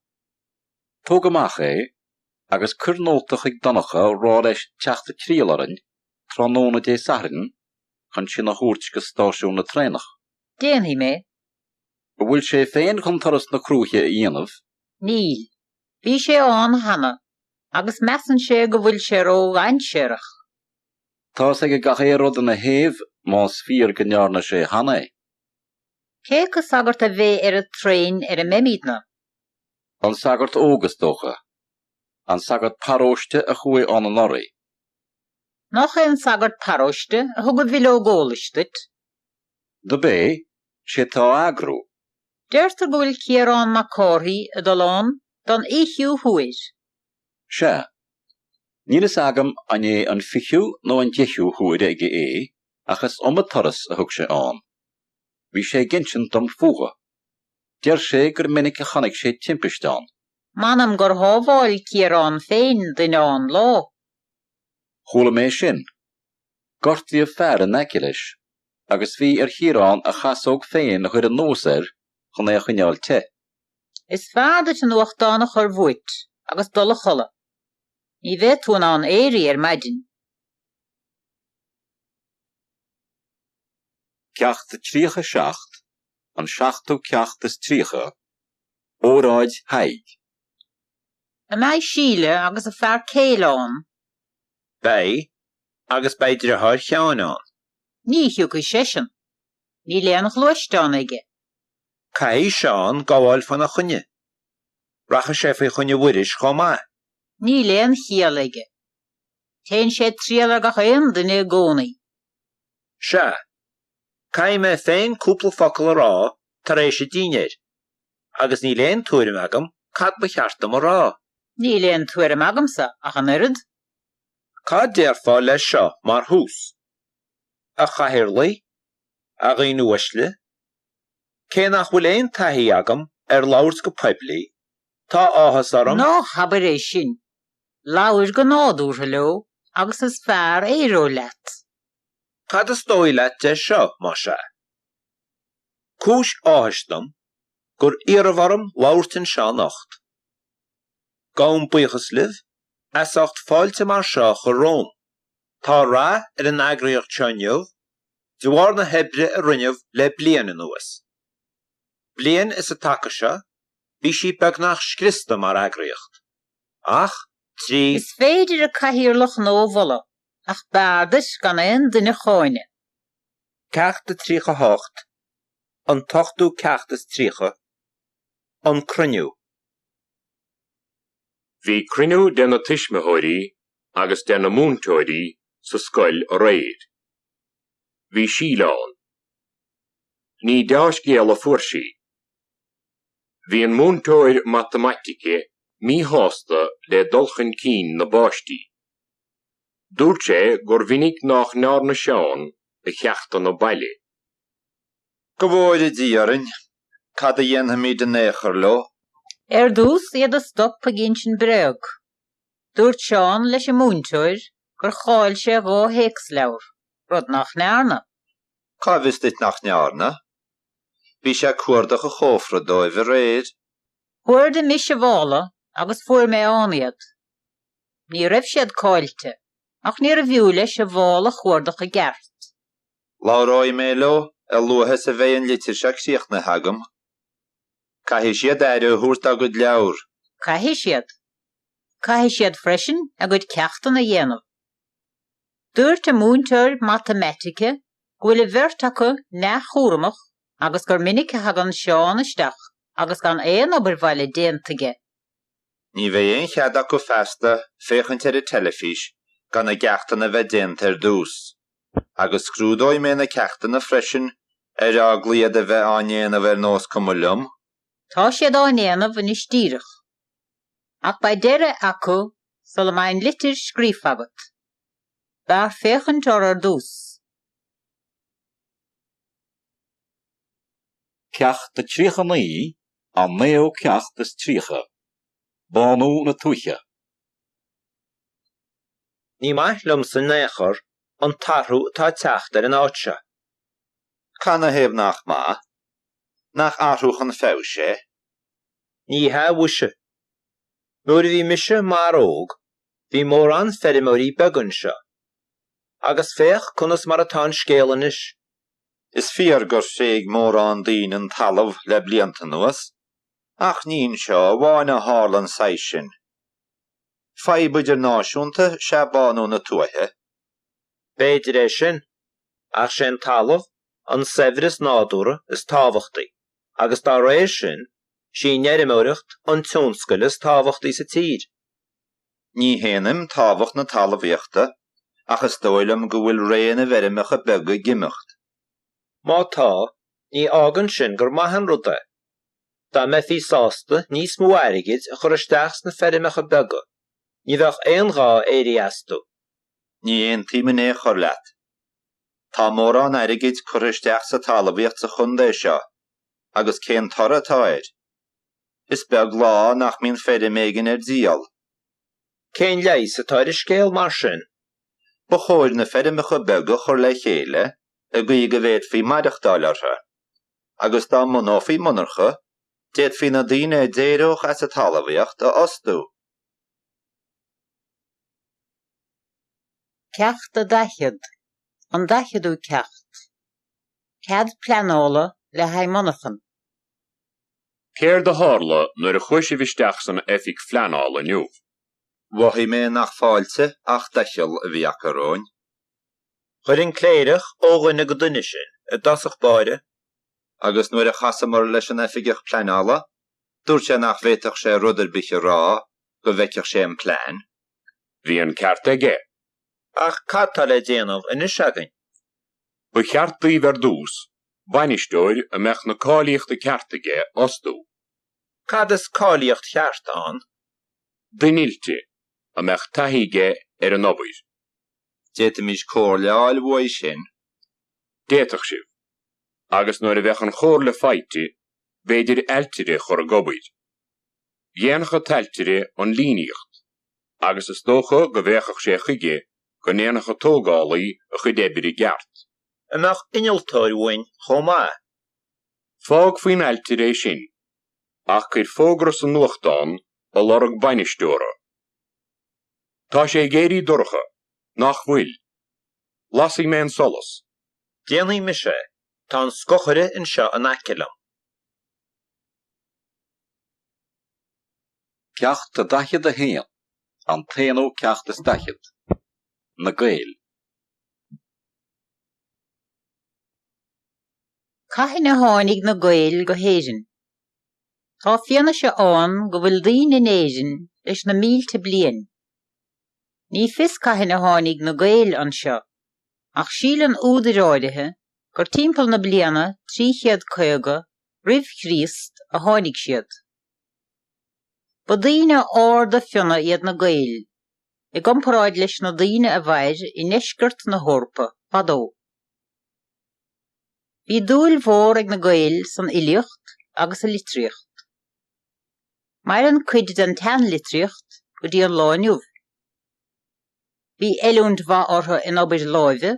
Tóg amach é agus cuir nóta chuig Donncha á rá leis teacht ag triall orainn tráthnóna Dé Sathairn chun sinn a thabhairt go stáisiún na traenach. Déanfaidh mé. An bhfuil sé féin chun turas na Cruaiche a dhéanamh? Níl. Bhí sé ann cheana agus measann sé go bhfuil sé ró-dhainséarach. Tá's aige gach aon rud ina thaobh más fíor go ndearna sé cheana é. Cé acu sagart a bheidh ar an traein ar a mbeimidne? An sagart óg is dócha. An sagart paróiste a chuaigh ann anuraidh. Nach é an sagart paróiste a thug an bhileog eolais duit? Dob é, sé atá á eagrú. Deirtear go bhfuil Ciarán Mac Cárthaigh ag dul ann don fhichiú huair. Sea. Níl fhios agam an é an fichiú nó an deichiú huair aige é ach is iomaí turas a thug sé ann. Bhí sé ag insint dom fúthu. Deir sé gur minic a chonaic sé timpist ann. M'anam gur shábháil Ciarán féin duine ann lá. Chuala mé sin. Gortaíodh fear in aice leis agus bhí ar Chiarán a chasóg féin a chur anuas air chun é a choinneáil te. Is fearr duit an nuachtán a chur uait agus dul a chodladh. Ní bheidh tú in ann éirí ar maidin. Ceacht 37, An seachtú ceacht is 30, Óráid Thaidhg. An mbeidh Síle agus a fear céile ann? Beidh, agus beidh driotháir Sheáin ann. Ní thiocfaidh seisean. Níl aon ghluaisteán aige. Caithfidh Seán gabháil faoina choinne. Rachaidh sé faoi choinne Mhuiris chomh maith. Níl aon chiall aige. Téann sé ag triall ar gach aon duine i gcónaí. Sea. Caithfidh mé féin cúpla focal a rá tar éis an dinnéir, agus níl aon tuairim agam cad ba cheart dom a rá. Níl aon tuairim agamsa ach an oiread. Cad déarfá leis seo mar thús? A Chathaoirligh, a dhaoine uaisle, cé nach bhfuil aon taithí agam ar labhairt go poiblí, tá áthas orm. Ná habair é sin! Labhair go nádúrtha leo agus is fearr éireoidh leat. Cad is dóigh leat de seo, más ea? Cúis áthais dom gur iarradh orm labhairt anseo anocht. Gabhaim buíochas libh as ucht fáilte mar seo a chur romham. Tá rath ar an eagraíocht seo inniu de bharr na hoibre a rinneadh le bliain anuas. Bliain is an taca seo bhí sí beagnach scriosta mar eagraíocht. Ach 3. Is féidir an cathaoirleach nua a mholadh, ach b'fhearr duit gan aon duine a cháineadh. Ceacht 38, An t-ochtú ceacht is 30, An cruinniú. Bhí cruinniú de na tuismitheoirí agus de na múinteoirí sa scoil aréir. Bhí Síle ann. Ní deá-scéal a fuair sí. Bhí an múinteoir matamaitice míshásta le dul chun cinn na bpáistí. Dúirt sé gur mhinic nach ndearna Seán a cheachtanna baile. Go bhfóire Dia orainn, cad a dhéanfaimid in aon chor leo? Ar dtús, iad a stop ag insint bréag. Dúirt Seán leis an múinteoir gur chaill sé dha théacsleabhar, rud nach ndearna. Cá bhfios duit nach ndearna? Bhí sé ag cuardach a chófra dóibh aréir. Chuardaigh mise a mhála. agus fuair mé ann iad. Ní raibh siad caillte, ach níorbh fhiú leis a mhála a chuardach i gceart. Labhróidh mé leo a luaithe is a bheidh an litir seo críochnaithe agam. Caithfidh siad aire a thabhairt dá gcuid leabhar. Caithfidh siad. Caithfidh siad freisin a gcuid ceachtanna a dhéanamh. Dúirt a múinteoir matamaitice go bhfuil an bheirt acu neamhchúramach agus gur minic a thagann Seán isteach agus gan aon obair bhaile déanta aige. Ní bheidh aon chead acu feasta féachaint ar an teilifís gan a gceachtanna a bheith déanta ar dtús. Agus scrúdóidh mé na ceachtanna freisin ar eagla iad a bheith á ndéanamh ar nós cuma liom. Tá siad á ndéanamh anois díreach. Ach beidh deireadh acu sula mbeidh an litir scríofa agat. B'fhearr féachaint orthu ar dtús. Ceacht 39, An naoú ceacht is 30, Bánú na Tuaithe. Ní maith liomsa in aon chor an t-athrú atá ag teacht ar an áit seo. Canathaobh nach maith? Nach athrú chun feabhais é? Ní hea mhuise. Nuair a bhí mise i m'fhear óg bhí mórán feirmeoirí beaga anseo. Agus féach conas mar atá an scéal anois. Is fíor gur thréig mórán daoine an talamh le blianta anuas, ach ní anseo amháin a tharla an saghas sin. Fadhb idirnáisiúnta is ea bánú na tuaithe. B'fhéidir é sin, ach sé an talamh an saibhreas nádúrtha is tábhachtaí agus dá réir sin, sí an fheirmeoireacht an tionscal is tábhachtaí sa tír. Ní shéanaim tábhacht na talmhaíochta, ach is dóigh liom go bhfuil ré na bhfeirmeacha beaga ag imeacht. Má tá, ní fhágann sin gur maith an rud é. Dá mbeifí sásta níos mó airgid a chur isteach sna feirmeacha beaga, ní bheadh aon ghá éirí astu. Ní aontaím in aon chor leat. Tá mórán airgid curtha isteach sa talmhaíocht sa chontae seo, agus cén toradh atá air? Is beag lá nach mbíonn feirm éigin ar díol. Cén leigheas atá ar an scéal mar sin? Ba chóir na feirmeacha beaga a chur le chéile i gcaoi go bhféadfaí maireachtáil orthu, agus dá mbunófaí monarcha, d'fhéadfaí na daoine a d'éireodh as an talmhaíocht a fhostú. Ceacht 40, An daicheadú ceacht. Cead pleanála le haghaidh monarchan. Céard a tharla nuair a chuaigh sibh isteach san oifig phleanála inniu? Mhothaigh mé nach fáilte ach doicheall a bhí acu romhainn. Chuir an cléireach ó dhuine go duine sinn i dtosach báire. Agus nuair a chasamar leis an oifigeach pleanála, dúirt sé nach bhféadfadh sé rud ar bith a rá go bhfeicfeadh sé an plean. Bhí an ceart aige. Ach cad tá le déanamh anois againn? Ba cheart daoibh ar dtús bainisteoir a mbeadh na cáilíochta ceart aige a fhostú. Cad is cáilíocht cheart ann? Duine oilte, a mbeadh taithí aige ar an obair. D'fhéadfaimis comhairle a fháil uaidh sin. D'fhéadfadh sibh. Agus nuair a bheadh an chomhairle faighte, b'fhéidir ailtire a chur ag obair. Dhéanfadh an t-ailtire an líníocht agus is dócha go bhféachfadh sé chuige go ndéanfadh an tógálaí a chuid oibre i gceart. An mbeadh innealtóir uainn chomh maith? Fág faoin ailtire é sin, ach cuir fógra sa nuachtán ag lorg bainisteora. Tá sé ag éirí dorcha, nach bhfuil? Lasfaidh mé an solas. Déanfaidh mise é, tá an scochaire anseo in aice liom. Ceacht 41, An t-aonú ceacht is daichead. Na Gaeil. Cathain a tháinig na Gaeil go hÉirinn? Tá fianaise ann go bhfuil daoine in Éirinn leis na mílte bliain. Ní fios cathain a tháinig na Gaeil anseo, ach síleann údair áirithe gur timpeall na bliana 350 roimh Chríost a tháinig siad. Ba daoine arda fionna iad na Gaeil i gcomparáid leis na daoine a mhair i ndeisceart na hEorpa fadó. Bhí dúil mhór ag na Gaeil san fhilíocht agus sa litríocht. Maireann cuid den tseanlitríocht go dtí an lá inniu. Bhí oiliúint mhaith orthu in obair láimhe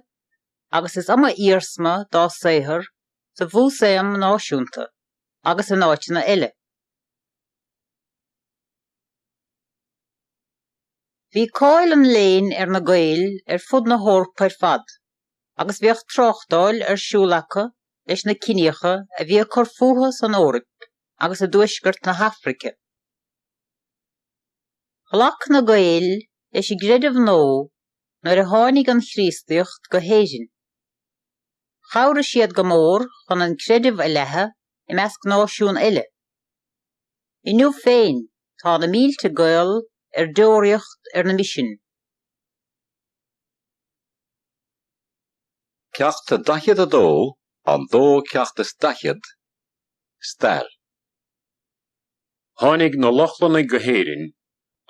agus is iomaí iarsma dá saothar sa Mhúsaem Náisiúnta agus in áiteanna eile. Bhí cáil an léinn ar na Gaeil ar fud na hEorpa ar fad agus bhíodh tráchtáil ar siúl acu leis na ciníocha a bhí ag cur fúthu san Eoraip agus i dtuaisceart na hAfraice. Ghlac na Gaeil leis an gcreideamh nua nuair a tháinig an Chríostaíocht go hÉirinn. Chabhraigh siad go mór chun an creideamh a leathadh i measc náisiún eile. Inniu féin tá na mílte Gael ar deoraíocht ar na misin. Ceacht 42 An dóú ceacht is daichead, Stair. Tháinig na Lochlannaigh go hÉirinn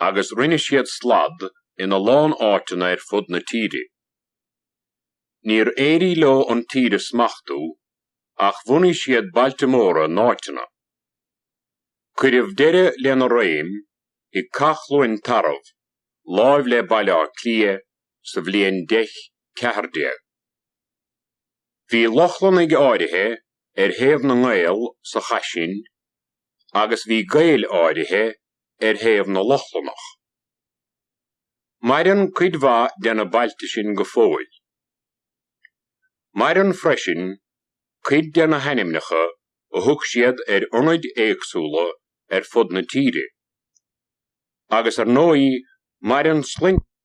agus rinne siad slad ina lán áiteanna ar fud na tíre. Níor éirigh leo an tír a smachtú ach bhunaigh siad bailte móra in áiteanna. Cuireadh deireadh lena réim i gCath Chluain Tarbh, láimh le Baile Átha Cliath, sa bhliain 1014. Bhí Lochlannaigh áirithe ar thaobh na nGael sa chath sin agus bhí Gaeil áirithe ar thaobh na Lochlannach. Maireann cuid mhaith de na bailte sin go fóill. Maireann freisin cuid de na hainmneacha a thug siad ar ionaid éagsúla ar fud na tíre. Agus ar ndóigh maireann sloinnte.